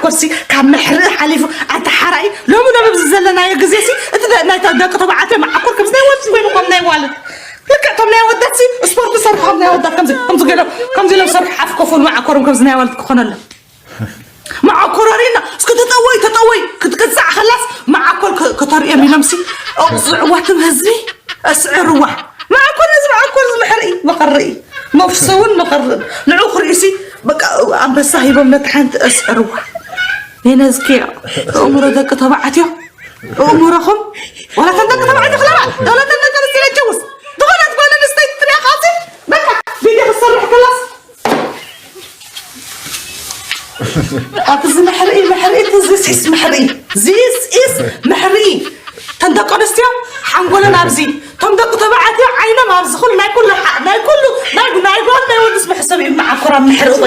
ኮርሲ ካብ ምሕርኢ ሓሊፉ ኣንተ ሓራይ ሎሚ ሎሚ ኣብዚ ዘለናዮ ግዜ ሲ እቲ ደ- ናይ ተ- ደቂ ተባዕትዮ መዓኮር ከምዚ ናይ ወልድ ኮይኑ ከም ናይ ዋልድ ልክዕ ከም ናይ ወዳት ሲ ስፖርት ሰርሑ ከም ናይ ወዳት ከምዚ ከምዚ ገለ ከምዚ ኢሎም ሰርሑ ሓፍ ከፉል መዓኮሮም ከምዚ ናይ ዋልድ ክኾነሎም መዓኮር ኣርእና እስኪ ተጠወይ ተጠወይ ክትቅፃዕ ከላስ መዓኮር ክ- ከተርእዮም ኢሎም ሲ ኣውፅዕዋ ትም ህዝቢ እስዕርዋ መዓኮር እዚ መዓኮር እዚ መሕርኢ መቐርኢ መፍሰውን መቐርን ንዑ ክርእሲ በቃ ኣንበሳ ሂቦም ነቲ ሓንቲ እስዕርዋ የነዝኪዮ እእምሮ ደቂ ተባዕትዮ እእምሮኹም ወላ ተን ደቂ ተባዕትዮ ክላባ ወላ ተን ደቂ ኣንስትዮ ጀውስ ዝኾነት ጓል ኣንስተይቲ ትሪኣ ካብዚ በቃ ቪድዮ ክትሰርሕ ከላስ ኣቲ እዚ መሕርኢ መሕርኢ እቲ ዚስ ኢስ መሕርኢ ዚስ ኢስ መሕርኢ ተን ደቂ ኣንስትዮ ሓንጎለን ኣብዚ ቶም ደቂ ተባዕትዮ ዓይኖም ኣብዚ ኩሉ ናይ ኩሉ ሓ- ናይ ኩሉ ናይ ናይ ጓል ናይ ወድስ መሕሰብ እዩ መዓኮራ ምሕርኢ ወይ